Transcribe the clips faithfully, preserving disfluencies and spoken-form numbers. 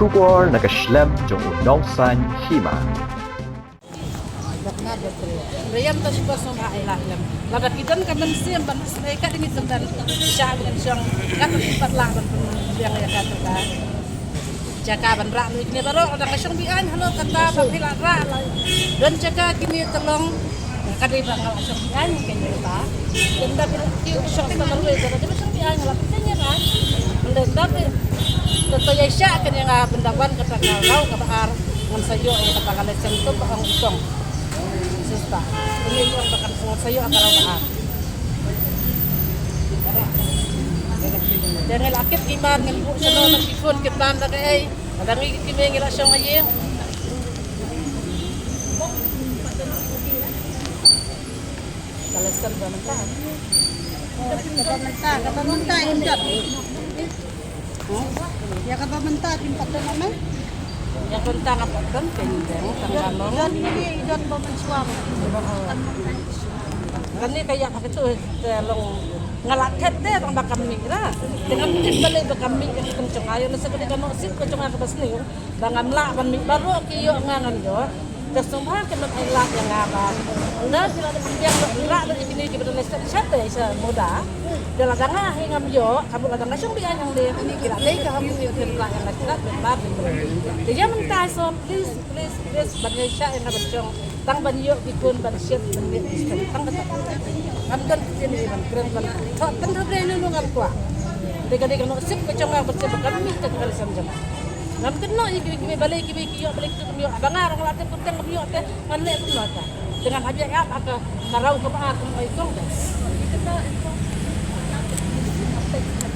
Khubor na ka shlem jong u nongsan hima. Rayam ta shipor song ha ai la lem. Lada ki don ka mynsiem ban pynslei ka ding itum dan sha ban shong ka tu pat la ban pynbiang ïa ka tu ka. Jaka ban rah lui kine baroh lada ka shong bi aiñ hano kata ba phi la rah la. Don jaka kine te long ka dei ba nga la shong bi aiñ kane ba. Don da phi la kiew shong sa marwei da ka shong bi aiñ la phi teng ïa ka. Don da phi to to ïa sha kane nga bynda wan kata ka rau ka ba ar. Ngan sa ïoh ïa kata ka lesen tu ba ong tong. Sista. Ini ong ba kan ngan sa ïoh ka rau ba ar. Te ngi la kit ki mar ngi buh shalor na ki phone ki plan da kaei. Lada ngi ki mei ngi la shong ha ïing. Ka lesen ba mynta. Ka ba mynta, ka ba mynta im jot. Ïa kaba mynta phim pat don ame. Ïa kaba mynta ngam pat don, pynbeng tang ba long. Don ni don ba mynshuwa. Kane ka ïa ka tu te long nga la thet te tang ba kam mih ra. Te ngam tip balei ba kam mih ka kum jong nga ïa na sa ka dei ka nongsip ka jong nga kaba sniew. Ba ngam lah ban mih baroh ki ïoh nga ngam ïoh. Te sngewbha kin ym ai lad ïa nga ba. Ynda phi la dep pynbiang ba phi lah da ïa kine kiba don lesen sha te sha muda. Te lada nga hi ngam ïoh, ka mut lada nga shong bi aiñ hangne. Ki la dei ka ha mut ïa ki la ïa nga sngewbha ban lad. Te ïa mynta so please, please, please ban ïa shah ïa nga ban shong. Tang ban ïoh ki khun ban shit ban leh ki stem. Tang ban ngam don ki ktien ban kren ban. Tang ban thabrei nu nu ngam kwah. Te ka dei ka nongsip ka jong nga ban shit ban kam mih te ka lesen jong nga. Ngam kynnoh ïa kiwei kiwei balei kiwei ki ïoh balei ki ym ïoh. Ba nga ruh nga la tip kyrteng ngam ïoh te ngan leh kumno ta. Te ngan hap ïa ap ha ka rau kaba ar kum ai kong te.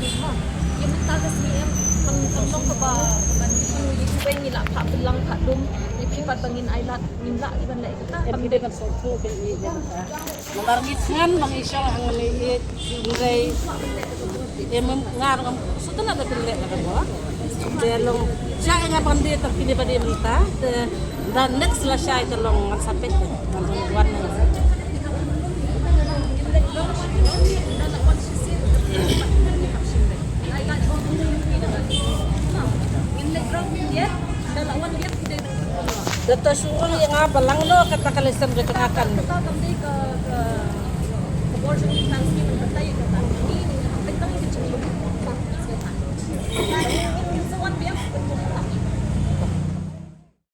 Ïa mynta ka sngi em kam kam long kaba kaba ngi ïa kiwei ngi la phah pynlang phah dum ïa phi pat ba ngin ai lad ngin lah ki ban leh kata. Em ki dei ban sngewthuh ïa ki ïa kata. Namar ngi thngan ba ngi shong hangne ïeit hynrei em nga ruh ngam sngewtynnat da pynleh lada ba te long shah ïa nga ban dei tang kine ba dei mynta te da next la shai te long ngan sa peit ngan wan ngan. Da to shu ong ïa nga ba lang no kata ka lesen ka jong nga kan.